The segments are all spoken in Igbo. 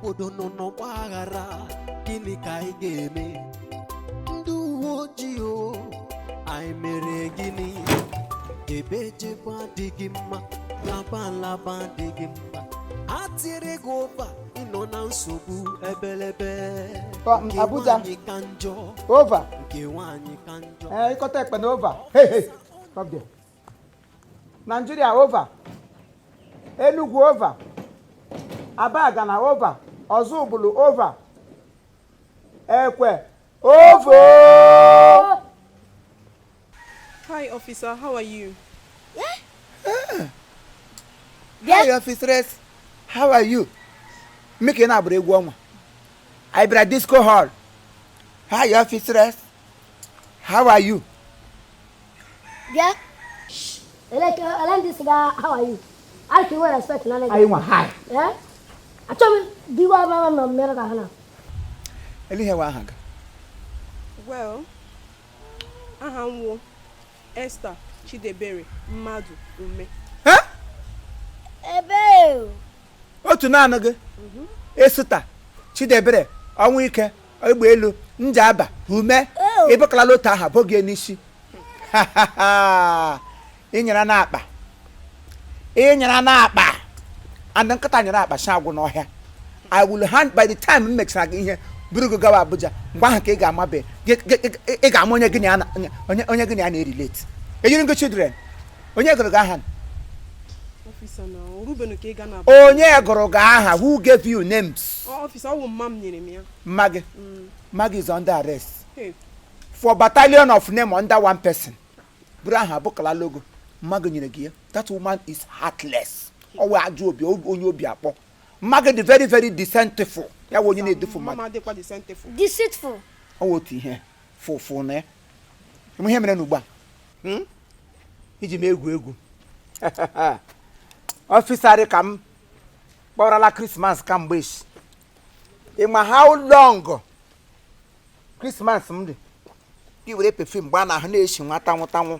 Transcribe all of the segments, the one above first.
Obodo nọ n'ọgba aghara, gịnị ka anyị ga-eme? Ndị uwe ojii o, anyị mere gịnị? Jebe jebe adịghị mma, laba laba adịghị mma. Ha tinyere gị ụba, ịnọ na nsogbu ebelebe. Nke Abuja. nwaanyị ka njọ. Over. Nke nwaanyị ka njọ. Eh, Ikot Ekpene over. Hey, hey, stop there. Nigeria over. Enugu over. Abagana over. Ozubulu over. Ekwe over. Hi, officer. How are you? Hi, officers. How are you? Make na agbara egwu ọnwa. Anyị bịara disco hall. Hi, officers. How are you? Bịa. Ele ele ndị sị ga, "How are you?" Anyị ka inwe respect na Anyị nwa hi. Eh? Achọghị m biwa mama ma mere ka ha na. Ele ihe wa aha gị? Well, aha m wụ Esther Chidebere Mmadụ Ume. Huh? Ebe. Otu naanị gị Esita Chidebere ọnwụ ike egbe elu njaba ume. Oh. Ịbụkalala otu aha bogie n'isi. Ịnyere n'akpa, ịnyere n'akpa and nkịta nyere akpa shi agwụ n'ọhịa. I will hand by the time m mechara gị ihe buru gị gawa Abuja, mgbe ahụ ka ị ga-amabe ị ga-ama onye gị na ya onye gị na ya na-erelate. Ejiri gị children, onye gụrụ gị aha? Officer, na orubenu ka ị ga na Onye gụrụ gị aha? Who gave you names? Ọ, officer, ọ wụ mma m nyere m ya. Mma gị? Mma gị is under arrest Hey, for battalion of name under one person. Bụrụ aha abụkala logo mma gị nyere gị ya. That woman is heartless. Ọwụ ajọ obi, onye obi akpọ. Mma gị dị very very deceitful. Ya wụ onye na-edufu mmadụ. Mama adịkwa deceitful. Deceitful. Ọ wụ otu ihe fụfụ na ya. Ịmụ ihe mere n'ugbu a? Hmm? Iji m egwu egwu, officer, ka m kpọrọla Christmas kamgbe echi. Ị ma how long Christmas m dị? Gị were perfume gbaa n'ahụ na-eshi nwa tanwụ tanwụ,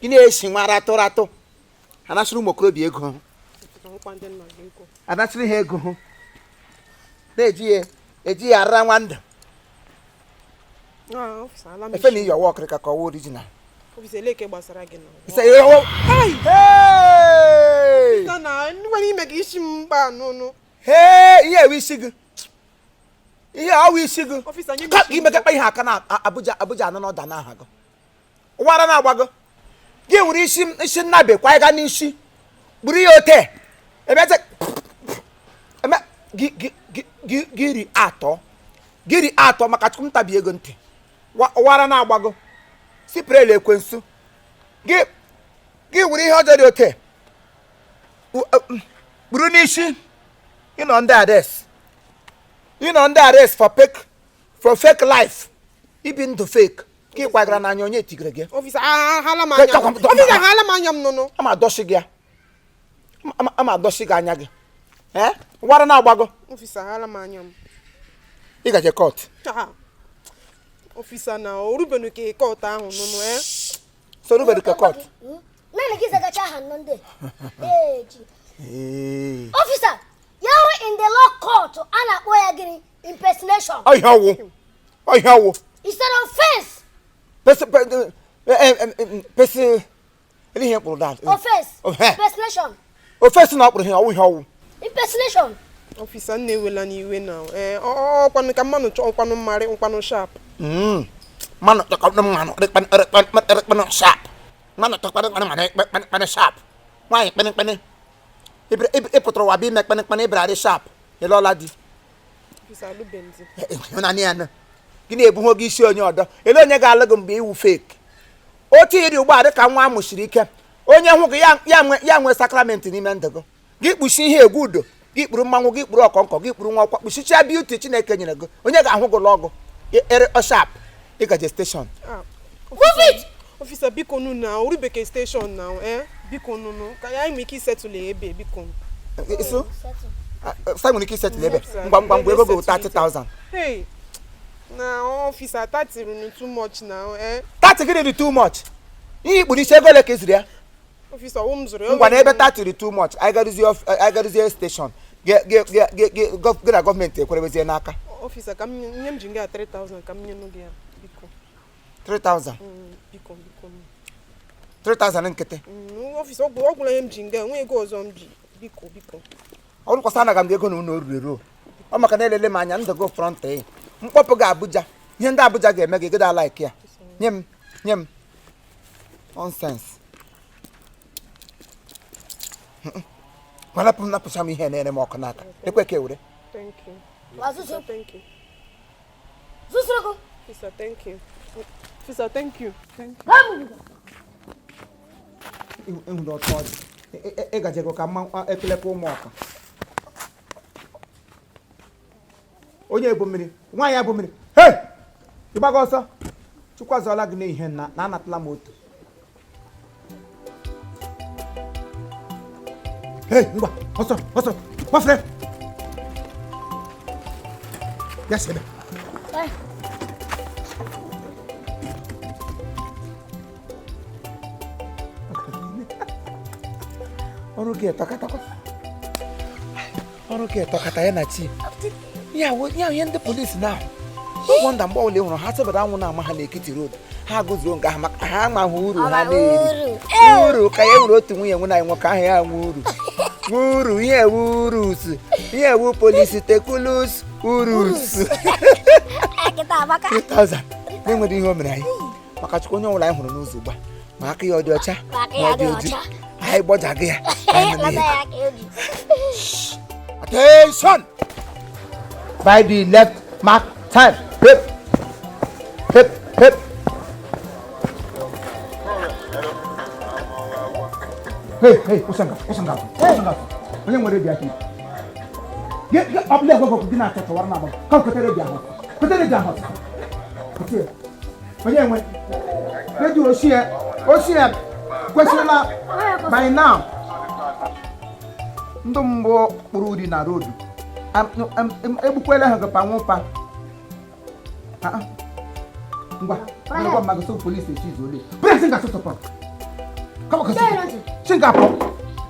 gị na-eshi nwa ratụ ratụ, anasịrị ụmụ okorobịa ego ha. Ọkwa ndị nna gị ego. Anasịrị ha ego hụ, na-eji ya eji ya ara nwa ndụ. Ah, officer, ala m. Efe na iyọwa ọkịrịka ka ọwa original. Officer, ele ke gbasara gị na Ise, "Ewo." Hey! Officer, na nwere ime ka isi m mgba n'ụnụ. Hey, ihe ewe isi gị, ihe ọwụ isi gị. Officer, nye m Ka isi m. imekekpa ihe aka na Abuja, Abuja anọ n'ọda n'aha gị. Ụwara na-agbago gị were isi isi nnabe kwa ịga n'isi gburu ya ote emete eme gị gị gị gị gị ri atọ gị ri atọ maka chukwu ntabi ego ntị. Ụwara na-agbago siprel ekwensu gị gị were ihe ọjọọ dị ote kpuru n'isi. Ịnọ ndị arrest, ịnọ ndị arrest for fake life, ibi ndụ fake ka ị kwagara n'anya onye tigere gị. Officer, ahala m anya m. Officer, ahala m anya m nụnụ. Ama adọsị gị ya, ama adọsị gị anya gị. Ee, wara na-agbago. Officer, ahala m anya m. Ị gaje court. Ah, officer, na orubenu ka court ahụ nụnụ, eh. So rubere ka court. Naanị gị zagacha aha nọ ndị eji. Officer, ya hụ in the law court, a na-akpọ ya gịnị? Impersonation. Ọhịa ọwụ, ọhịa ọwụ. It's an offense. Pesi pesi ele ihe mkpụrụ dat. Offense. Ofe. Impersonation. Offense na ọkpụrụ ihe ọwụ, ihe ọwụ. Impersonation. Officer, nna ewela n'iwe na ee ọkwanụ ka mmanụ chọọ nkwanụ mmarị nkwanụ sharp. Mmanụ tọkọ mmanụ rịkpanụ sharp, mmanụ tọkpanụ mmanụ kpanụ sharp. Nwaanyị kpenị kpenị ị pụtara ụwa bụ ime kpenị kpenị ịbịara dị sharp. Ịlọla di? Officer, alụbeghị. Ịhụnanya ya nụ gị na-ebu gị isi onye ọdọ ele onye ga-alụ gị mgbe iwu fake otu iri ugbu a dị ka nwa amụsiri ike. Onye hụ gị ya nwee sakramenti n'ime ndụ gị. Gị kpuchi ihe egwu udo gị, kpuru mmanwụ gị, kpuru ọkọnkọ gị, kpuru nwa ọkwa, kpuchichaa beauty Chineke nyere gị. Onye ga-ahụ gị lụọ gị ere sharp? Ịgaje station. Ah, Move it. Officer, biko nụ, na orubeke station na eh biko nụnụ ka ya nwee ike isettle ebe, biko. Isu sa nwere ike isettle ebe ngwa ngwa ngwa. Ego gị 30,000. Hey, na officer, 30 runu too much na eh. 30 gịnị dị too much? Ihe ikpuru isi, ego ole ka ị ziri ya? Officer, ọwụ m zụrụ ya. Ngwa, na ebe 30 dị too much, anyị garuzie station. Gị na gọọmenti ekwerebezie n'aka. Officer, ka m nye m ji nga 3000 ka m nye gị ya, biko. 3000? Biko, biko. 3000 nkịtị? Officer, ọ gwụla ihe m ji nga, enwe ego ọzọ m ji, biko, biko. Ọ bụrụkwasị anaga m gị ego na unu ruru eru, ọ maka na elele m anya ndụ gị front ị mkpọpụ gị Abuja, ihe ndị Abuja ga-eme gị gịda like ya. Nye m, nye m nonsense. Manapụ m, napụcha m ihe na-ere m ọkụ n'aka, ekwe ka ewere. Thank you. Wazuzu. Officer, thank you. Zuzurugo. Officer, thank you. Officer, thank you. Thank you. Ịhụrụ ọtọ ọ dị ịgajego ka mma ekelekwa ụmụ ọka onye ebu mmiri, nwaanyị ebu mmiri. Hei, ịgbaga ọsọ, Chukwu azọọla gị n'ihe na na anatala m otu. Hei, ngwa, ọsọ ọsọ, gbafere ya si ebe. Ọrụ gị etọkatakwa, ọrụ gị etọkata ya na chi ya wụ ya ihe ndị polisi na ahụ. No wonder mgbe ọbụla ị hụrụ ha sịbara anwụ na-ama ha n'Ekiti Road, ha gụzuo nke ahụ maka ha amaghị uru ha na-eri uru ka ya nwere otu nwunye nwe anyị nwoke ahụ ya nwe uru nwe uru ihe ewu urusu, ihe ewu polisi tekulus urus. Kịta amaka. 3000 na-enwere ihe o mere anyị maka Chukwu. Onye ọbụla anyị hụrụ n'ụzọ ugbu a, ma aka ya ọ dị ọcha Ma aka ma ya ọ dị dị oji, ọcha. anyị gbọjaghị ya, anyị nọ Lata n'ihe. ya aka eji. Attention! By the left, mark time. Hip, hip, hip. Hey, hey, kwụsị nga, kwụsị nga, kwụsị nga. Onye nwere bịa here? Gị, gị, ọ bụla egwegwe gị na-achọ chọwara na agba. Ka o kwetere bịa ahụ. Kwetere bịa ahụ. Kwụsị ya. Onye nwe? Redio ochie, ochie kwesịrịla by now. Ndị mbụ kpụrụ uri na road egbukwela ha gụpa nwụpa. Ah, ah. Ngwa ngwa, mmadụ so polisi echi izu ole bresi nga sọsọpọ kama ka si nga pụọ.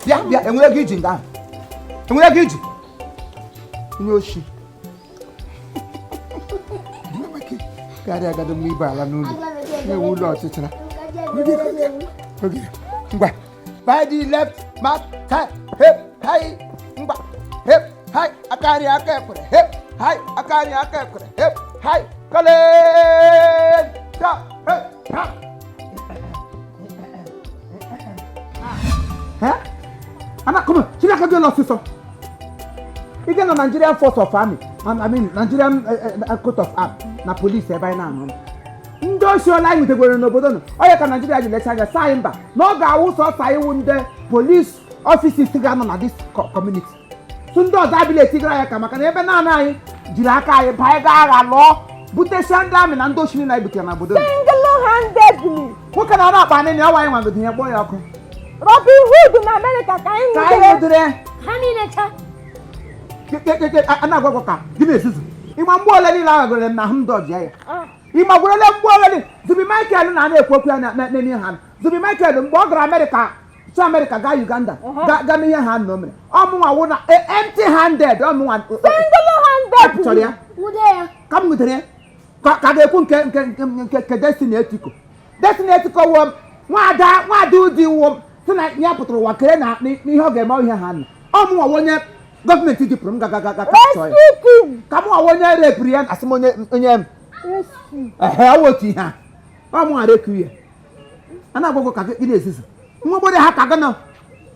Bịa, bịa, enwere ego iji nga ahụ, enwere ego iji onye oshi karịa agado m ibe ala n'ụlọ na-ewu ụlọ ọchịchịra. Oge ngwa, by the left, mark time. Hip, hai, ngwa, hip, hai, aka nri, aka ekwere, hip, hai, aka nri, aka ekwere, hip, hai, kale ta, hip, ha. Ha ana come on, Chineke gị ọsịsọ. Ị ga na Nigerian Force of Army, I mean Nigerian coat of arm na police ebe anyị na-anọ ndị osi ole anyị nwetagwere n'obodo nọ onye ka Naijiria ji lecha anya saa anyị mba na ọ ga-awụ sọsọ iwu ndị police officers ga-anọ na this community tụ ndị ọzọ abịla etigara ya ka maka na ebe naanị anyị jiri aka anyị banye gaa agha lụọ butesia ndị amị na ndị oshi niile anyị butere na obodo nọ. Single-handedly. Nwoke na-arụ akpa anịnị ọwa anyị nwagodo ihe kpọọ ya ọkụ. Robin Hood na America ka anyị ka anyị nwudere. nwudere. Ha niile cha. A na-agwa gị ka gị na-ezuzu ịma mgbe ole niile aghagoro m na ahụ m dọji ya. Ịma gwerele mgbe ole Zubi Michael na na-ekwu okwu ya n'ime ha. Zubi Michael mgbe ọ gara Amerịka, si Amerịka gaa Uganda, gaa mee ihe ha nọ mere ọmụnwa wụ na empty handed ọmụnwa Single-handedly. chọrọ ya. Nwude ya. Ka m nwutere ya ka ga-ekwu nke Destiny Etiko. Destiny Etiko wụ nwada nwada ụdị wụ si na ya pụtara ụwa kere na n'ihe ọ ga-eme ihe ha nọ ọmụnwa wụ onye gọọmenti dipụrụ m ga ga ga ga chọọ ya. Rescue team. Ka mụ nwa onye repụrụ ya, asị m onye onye m. Rescue. Ehe, ọ wụ otu ihe a ọ mụ ghara eku ya a na-agwagwọ ka gị na-ezuzu nwa ogbere ha ka gị nọ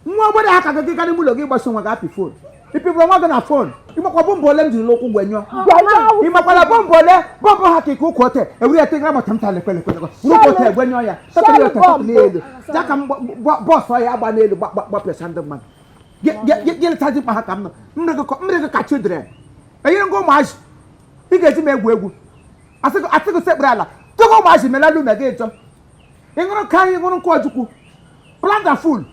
nwa ogbere ha ka gị gaa n'ime ụlọ gị gbasi onwe gị apị phone ịpịbụrụ nwa gị na phone. Ịgbakwa bọmbụ ole m jiri ụkwụ gwe nyụọ, ịmakwara bọmbụ ole bọmbụ ha ka ike ụkwụ ote ewere ya tegara mata mta lekwe lekwe lekwe ụkwụ ote egwe nyụọ ya tatara ya ote tatara ya elu ya ka m bọọsụ ya agba n'elu gbapịacha ndị mmadụ gị letazi mkpa ha ka m nọ mmiri gị ka children enyere ngwa ụmụazị ị ga-eji m egwu egwu asịgị sekpere ala tụgo ụmụazị melala ume gị njọ ịṅụrụ ka anyị ṅụrụ nkụ ojukwu planda full.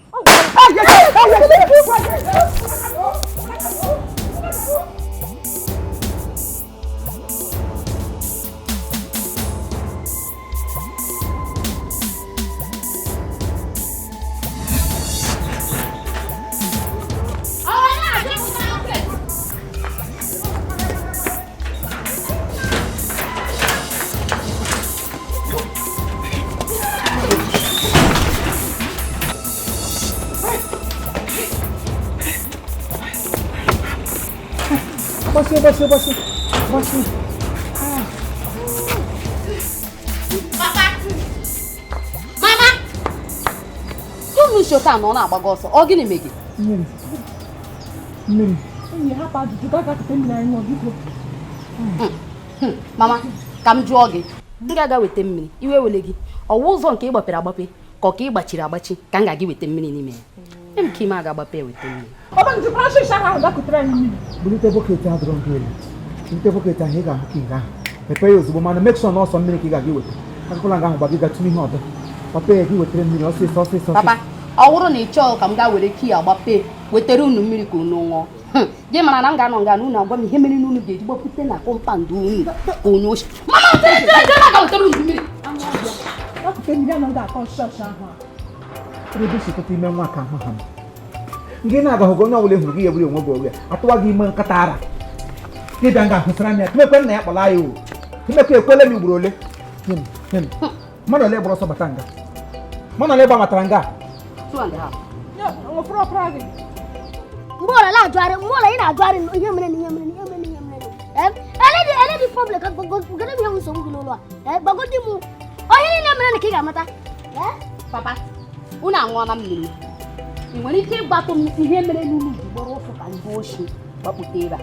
Gbachie, gbachie, gbachie, gbachie. Papa! Mama! Unu shota na ọ na-agbago ọsọ, ọ gịnị mee gị? Mmiri. Mmiri. Enyi, hapụ ajụjụ, gaa gaa kute mmiri anyị ṅụọ, biko. Mama, ka m jụọ gị, m ga-aga weta mmiri, iwe wele gị, ọwụ ụzọ nke ị gbapere agbape ka ọ ka ị gbachiri agbachi ka m ga-aga weta mmiri n'ime ya? Nye m ka ime aga agbape weta mmiri. Ọ bụ njikwa ọchịchị ahụ gaa kutere anyị mmiri. Bulite bucket adọrọ nke elu. Bulite bucket ahụ, ị ga-ahụ ka ị ga-ahụ. Mepee ya ozugbo, mana make sure na ọsọ mmiri ka ị ga-aga iweta. Agakwala nga ahụ gba gị ga tụnye ihe ọdọ. Papa ya, gị wetara mmiri ọsịsọ, ọsịsọ. Papa, ọ bụrụ na ị chọọ ka m gaa were kii agbape wetara unu mmiri ka unu ṅụọ, gị mara na m ga-anọ nga na unu agwa m ihe mere na unu ga-eji gbapute na compound unu ka onye oshi. Mama, tere tere tere, aga wetara unu mmiri. Gaa kute mmiri, anaghị akọ ọchịchị ahụ a. Ebe si tụta ime nwa ka ahụ ha m. Ngị na-agahụgo onye ọbụla hụrụ gị ya bụrụ onwe gị onwe ya atụwa gị ime nkata ara. Gị bịa nga hụsara m ya, tụmekwe nna ya kpọla ya o. Tụmekwe ekwele m ugboro ole. Nye m, nye m. Mmadụ ole gbara ọsọ bata nga? Mmadụ ole gbabatara nga? 2.5. Ya, nwefuru ọkpara gị. Mgbe ọla na-ajụgharị, mgbe ọla ị na-ajụgharị ihe mere na ihe mere na ihe mere na ihe mere na ele dị problem ka gogoro m ihe nsogbu gị n'ụlọ a. Gbagodi m onye niile mere na ka ị ga-amata. Papa, unu aṅụọla mmiri. Ị nwere ike ịgbatụ m ihe mere n'unu ji gbara ọsọ ka ndị oshi gbapụta ebe a?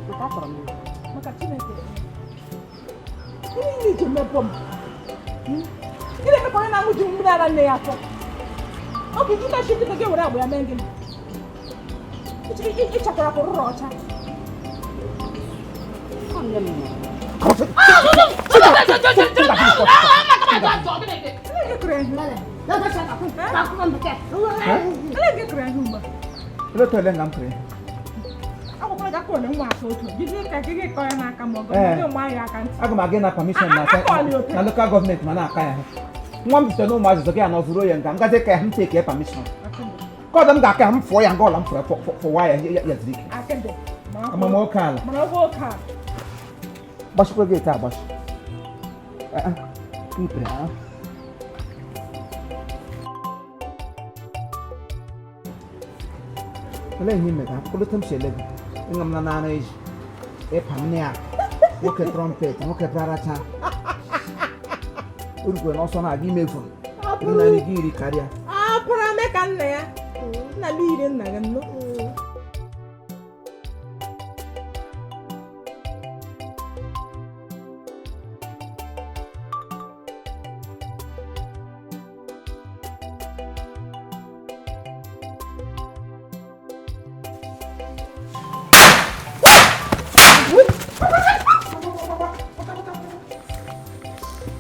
Maka achọrọ m ịma. Maka Chineke. Gịnị na iji mebọ m? Gịnị emekwa onye na-aṅụ ji mmiri ara nne ya afọ? Oge iji tachi nkịta gị were agba ya mee gịnị? Ịchakwara kwụrụrụ ọcha. Ọ nne m mụrụ. Ele gị kụrụ ehi? Ele gị kụrụ ehi ugbu a? Ele otu ole nga m kụrụ ihe? Akwụkwọ gị aka ole nwa aka otu. Gị ka gị kọọ ya n'aka ma ọ bụ Ee. gị nwa ya aka ntị. Aga m aga na permission na Akọọlị ote. na local government ma na-aka ya. Nwa m site na ụmụ azụzụ gị anọ zuru ya nga ngazi ka ya m take permission. Ka ọzọ m ga-aka ya m fụọ ya nga ọla m fụrụ fụwa ya ya ya zuru ike. Akịdị. Amamoke ala. Mana ọ bụ oke ala. Gbachikwa gate agbachi. Eh, eh, ipere, ah. Olee ihe ime ka akụlụta m si ele gị? Ịṅụ m na nara eji. Ịpa m ya. Nwoke trumpet, nwoke praracha. Urukwe n'ọsọ na-aga imefu. Iri na gị iri karịa. Apụrụ ame ka nna ya. Nna m yiri nna gị nnụ.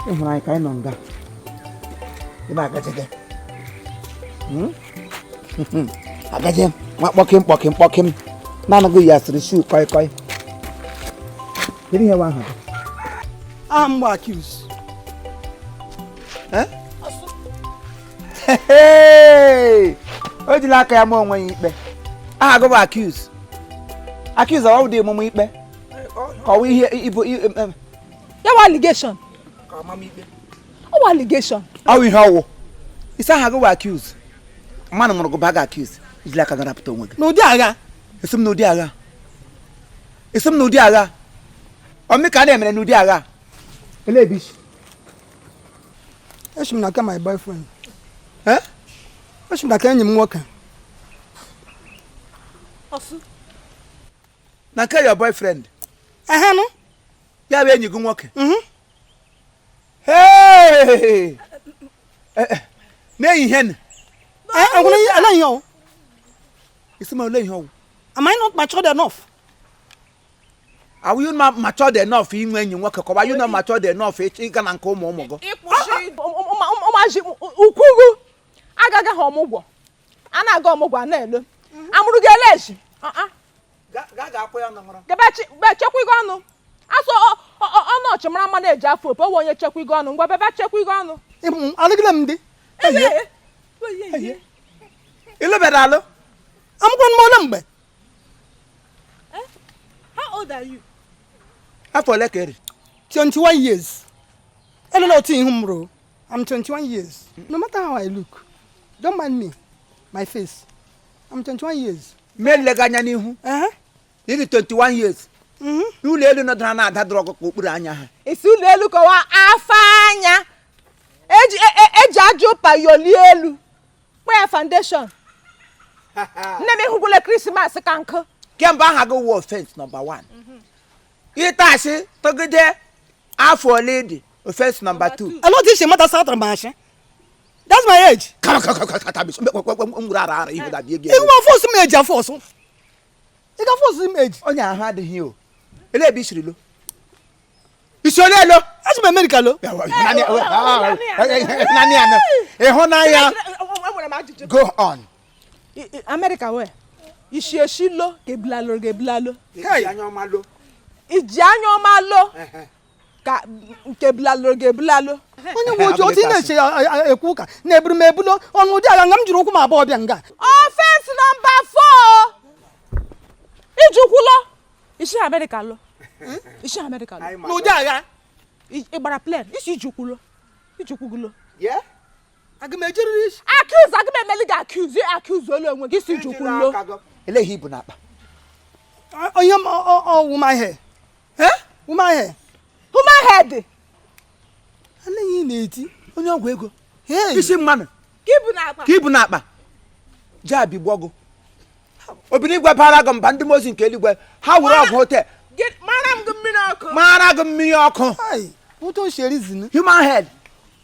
Ị hụrụ anyị ka anyị nọ nga. Ị na-agaje gị. Agaje nwa kpọkịm kpọkịm kpọkịm. Na-anaghị ya asịrị shuu kọi kọi. Kedu ihe nwa ahụ dị? Aha m bụ Accuse. Eh? Hey! O jila aka ya ma onwe ya ikpe. Aha gị bụ Accuse. Accuse ọ dị emume ikpe? Ka ọ wụ ihe ibu Ya wa allegation. Ọ wa allegation. Ọ wụ ihe ọwụ. Isi aha gị bụ Accuse. Mmadụ mụrụ gị ba gị Accuse. Ijila aka gị rapụta onwe gị. N'ụdị agha. Esi m n'ụdị agha. Esi m n'ụdị agha. Ọmị ka a na-emere n'ụdị agha. Ele ebe isi. Esi m n'aka my boyfriend. Eh? Esi m n'aka enyi m nwoke. Ọsụ. Na nke your boyfriend. Ehenụ. Ya bụ enyi gị nwoke. Hey! N'ehihie nụ. Enwere ihe ele ihe ọwụ. Isi m ole ihe ọwụ. Am I not matured enough? Are you not matured enough inwe enyi nwoke ka ọ bụ are you not matured enough ịga na nke ụmụ ụmụ gị? Ịkwụsị ụmụazị ukwugwu agaghị ha ọmụgwọ. A na-aga ọmụgwọ a na-elo. Amụrụ gị eleji. Gaba chekwa ego ọnụ. Asọ ọnụ ọchị mara mma na-eji afọ opi, ọ bụ onye chekwa ego ọnụ. Ngwa bebe chekwa ego ọnụ. Alụgide m di. Ịlụbere alụ? Amụkwana m ole mgbe? How old are you? Afọ ole ka eri? 21 years. Elela otu ihu m ruo. I'm 21 years. No matter how I look, don't mind me, my face. I'm 21 years. Mee nlega anya n'ihu. Iri 21 years. Ụlọ elu nọdara na-ada dọrọ ọkụ okpuru anya ha. Isi ụlọ elu kọwa afọ anya eji eji aja ụpa yolie elu kpọ ya foundation. Nne m, ịhụgwula Christmas ka nkụ. Kemgbe aha gị wụ offence number 1, ịta asị tọgide afọ ole dị, offence number 2. Ele otu isi mata satara m ashị? That's my age. Nwere ara ara ihu dabie gị. Iwu afọsụ m eji afọsụ. Ị ga afọsụ m eji. Onye ahụ adịghị o ele ebe isiri lo isi ole elo. Eji m America lo. Naanị ya ịhụnanya. Enwere m ajụjụ. Go on. America wee isi esi lo ka ebulalo ga ebulalo. Hey. Iji anya ọma lo ka nke bulalo ga ebulalo. Onye nwe ojii otu ị na-eche ekwu ụka na-eburu m ebulo ọnụ ụdị agha nga m jiri ụkwụ m abụọ bịa nga. Offence number 4, ijukwulo isi America lo isi America lo. N'ụdị agha. Ị gbara plane isi ijukwulo ijukwugulo. Aga m ejiriri isi. Accuse aga m emeli gị accuse accuse olu onwe gị isi ijukwulo. Eleghị ibu n'akpa. Onye m woman hair. Woman hair. Human head. Anaghị na-eti. Onye ọgwụ ego isi mmanụ. Ka ibu n'akpa. Ka ibu n'akpa jee abigbo ọgụ obinigwe bara gị mba ndị mozi nke eluigwe ha were ọgwụ ote. Mara m gị mmiri ọkụ. Mara gị mmiri ọkụ. Otu o si erizin. Human head.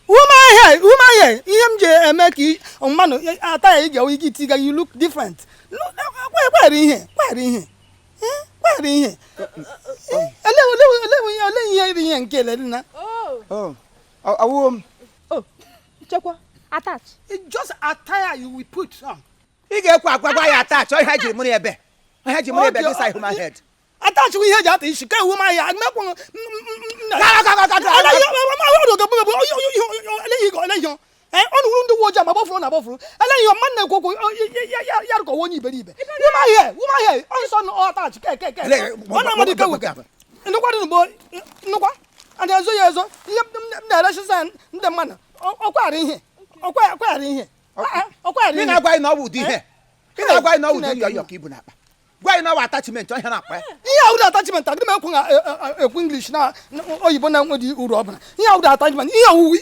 Woman hair, woman hair. Ihe m ji eme ka mmanụ ata ya ị ga ike itiga you look different. Kwere ihe, kwere ihe. Kwere ihe. Ele ele ele ihe iri ihe nke ele na. Awụ m. Oh, chekwa attach. It's just attire you will put on. Ị ga-ekwe agwa gwa ya attach ọ ihe jiri mụrụ ebe. Ihe ji mụrụ ebe gị sa human head. Attach ihe eji ata isi ka woman hair mekwa. Ọnụ ndị uwe ojii ma gbafuru na agbafuru eleghị mmadụ na-ekwu okwu ya rụkọwa onye iberibe. Woman hair, woman hair, ọsọ na attach ke ke ke. Ọ na-amadị ke weka. Nnukwu dị n'ugbo nnukwu a na-ezo ya ezo ihe m na-eresiza ndị mmadụ ọkwara ihe ọkwara ihe ọkwara ihe. Ị na-agwa anyị na ọ bụ ụdị ihe. Ị na-agwa anyị na ọ bụ ụdị yọyọ ka ibu n'akpa. Gwa anyị na ọ bụ attachment ọhịa na-akpa ya. Ihe awụrụ attachment agịrị m ekwu ekwu English na oyibo na-enweghị uru ọbụla. Ihe awụrụ attachment ihe awụ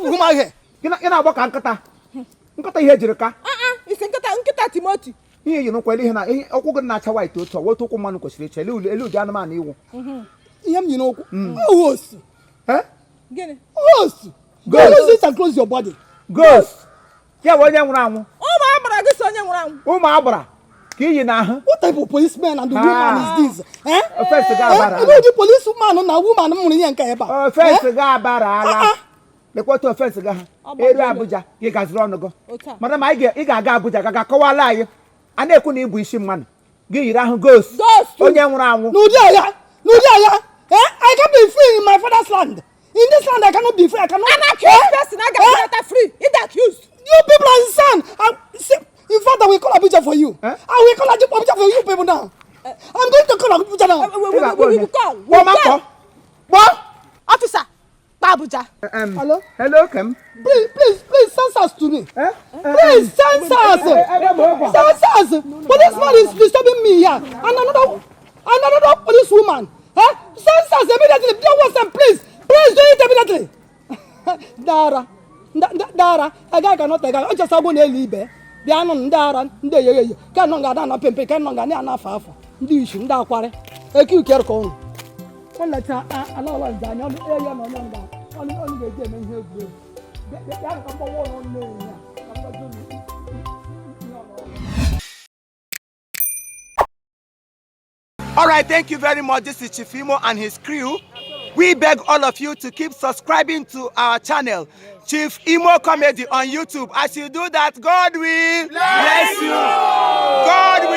human hair. Ị na-agba ka nkịta nkịta ihe ejiri ka. Isi nkịta nkịta Timoti. Ihe yi n'ụkwụ ihe na ụkwụ gị na-acha white otu ọ otu ụkwụ mmanụ kwesịrị iche elu ụdị anụmanụ iwu. Ihe m yi n'ụkwụ. Ghost. Gịnị? Ghost. Ghost. It and close your body. Ghost. Ya bụ onye nwụrụ anwụ. Ụmụ agbara gị so onye nwụrụ anwụ. Ụmụ agbara ka iyi n'ahụ. What type of policeman and woman is this? Offense ga-abara. Ebe ụdị policeman na woman mụrụ ihe nke ebe a. Offense ga-abara ala. Lekwata offense ga ha. Eru Abuja gị gaziri ọnụ gị. Madam ị ga-aga Abuja ga ga-akọwala anyị. A na-ekwu na ịbụ isi mmanụ. Gị yiri ahụ ghost. Onye nwụrụ anwụ. N'ụdị agha. N'ụdị agha. I can't be free in my father's land. In this land, I cannot be free. I cannot. An accused person, I got better free. It's accused. You people are insane. In fact, I will call Abuja for you. I will call Abuja for you people now. I'm going to call Abuja now. We will call. We will call. What? Officer, Abuja. Hello? Hello, Kem. Please, please, please, send us to me. Please, send us. Send us. Policeman is disturbing me here. And another policewoman. Send us immediately. Don't want them, please. Please do it immediately. Dara, Dara, a guy cannot take. I just go near Libe. Bịa nụ ndị ara ndị eyegheye ka nọ ga na pempe ka nọ ga na afọ afọ ndị ishi ndị akwari eke uke ka ụnụ nleta ala ụlọ nze anya ọnụ eya na onye nga ọnụ ọnụ ga-eji eme ihe egwuregwu bịa ka mgbawa ụlọ ọnụ na-enye ya ka mgbazi ụlọ. All right, thank you very much. This is Chief Imo and his crew. We beg all of you to keep subscribing to our channel, Chief Imo Comedy on YouTube. As you do that, God will bless you. God